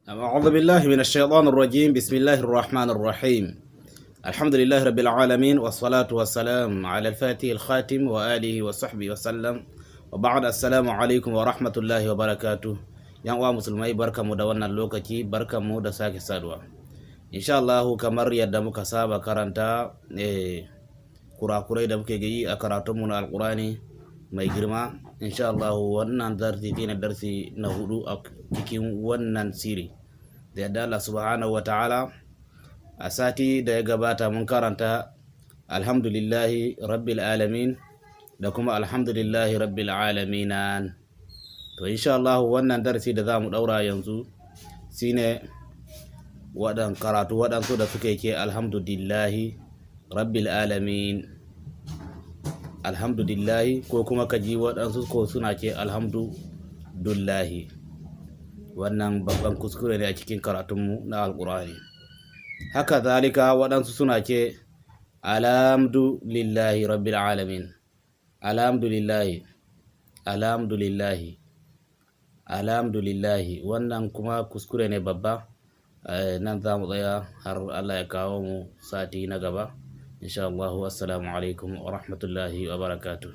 أعوذ بالله من الشيطان الرجيم. بسم الله الرحمن الرحيم. الحمد لله رب العالمين، والصلاة والسلام على الفاتح الخاتم وآله وصحبه وسلم، وبعد، السلام عليكم ورحمة الله وبركاته. Yan uwa musulmai, barkamu da wannan lokaci, barkamu da sake saduwa. Insha Allah, kamar yadda muka saba karanta kurakurai da muke yi a karatunmu na Alkurani mai girma, insha Allah wannan darsi shine darsi na hudu a cikin wannan siri da yadda Allah subhanahu wa ta'ala. A sati da ya gabata mun karanta alhamdulillahi rabbil alamin da kuma alhamdulillahi rabbil alaminan. To, insha Allah wannan darasi da za mu daura yanzu shine waɗan karatu waɗansu da suke ke alhamdulillahi rabbil alamin, alhamdulillahi, ko kuma ka ji waɗansu ko suna ce alhamdulillahi. Wannan babban kuskure ne a cikin karatunmu na Alƙur'ani. Haka zalika waɗansu suna ce alhamdulillahi rabbil alamin, alhamdulillahi, alhamdulillahi, alhamdulillahi. Wannan kuma kuskure ne babba. Nan za mu tsaya har Allah ya kawo mu sati na gaba insha Allah. Assalamu alaikum wa rahmatullahi wa barakatuh.